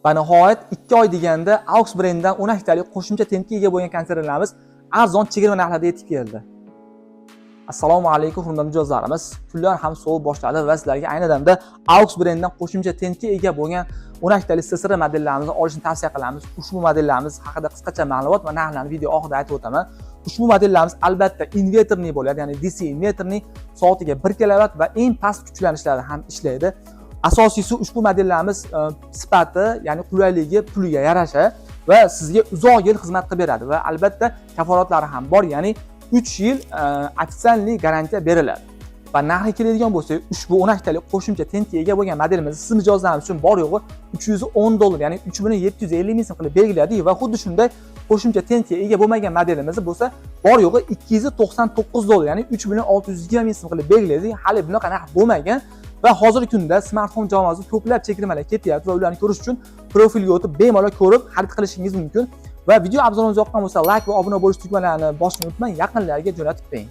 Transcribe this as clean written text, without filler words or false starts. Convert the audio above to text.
Va nihoyat, 2 oy deganda AUX brendidan 12 talik qo'shimcha tentga ega bo'lgan konteynerlarimiz arzon chegirma narxlarda yetib keldi. Assalomu alaykum, hurmatli mijozlarimiz. Kunlar ham sovib boshladi va sizlarga ayni damda AUX brendidan qo'shimcha tentga ega bo'lgan 12 talik SSR modellarimizni olishni tavsiya qilamiz. Ushbu modellarimiz haqida qisqacha ma'lumot va narxlarni video oxirida aytib o'taman. Ushbu modellarimiz albatta инверторный bo'ladi, ya'ni DC инверторный, soatiga 1 kilovat va eng past kuchlanishlarda ham ishlaydi. Asosiysi, ushbu modellarimiz sifati, ya'ni qulayligi puliga yarasha va sizga uzoq yil xizmat qilib beradi va albatta kafolatlari ham bor, ya'ni 3 yil официальный garantiya beriladi. Va narxi keladigan bo'lsak, ushbu 12 talik qo'shimcha tentga ega bo'lgan modelimiz siz mijozlarimiz uchun bor yo'g'i 310 dollar, ya'ni 3750 ming so'm qilib belgiladik va xuddi shunday qo'shimcha tentga ega bo'lmagan modelimiz bo'lsa, bor yo'g'i 299 dollar, ya'ni 3 620 ming so'm qilib belgiladik. Hali bunaqa narx bo'lmagan va hozirgi kunda smartfon jamoasida ko'plab chegirmalar ketyapti va ularni ko'rish uchun profilga o'tib, bemalol ko'rib xarid qilishingiz mumkin. Va video обзор imiz yoqqan bo'lsa, layk va obuna bo'lish tugmalarini bosishni unutmang, yaqinlarga jo'natib qo'ying.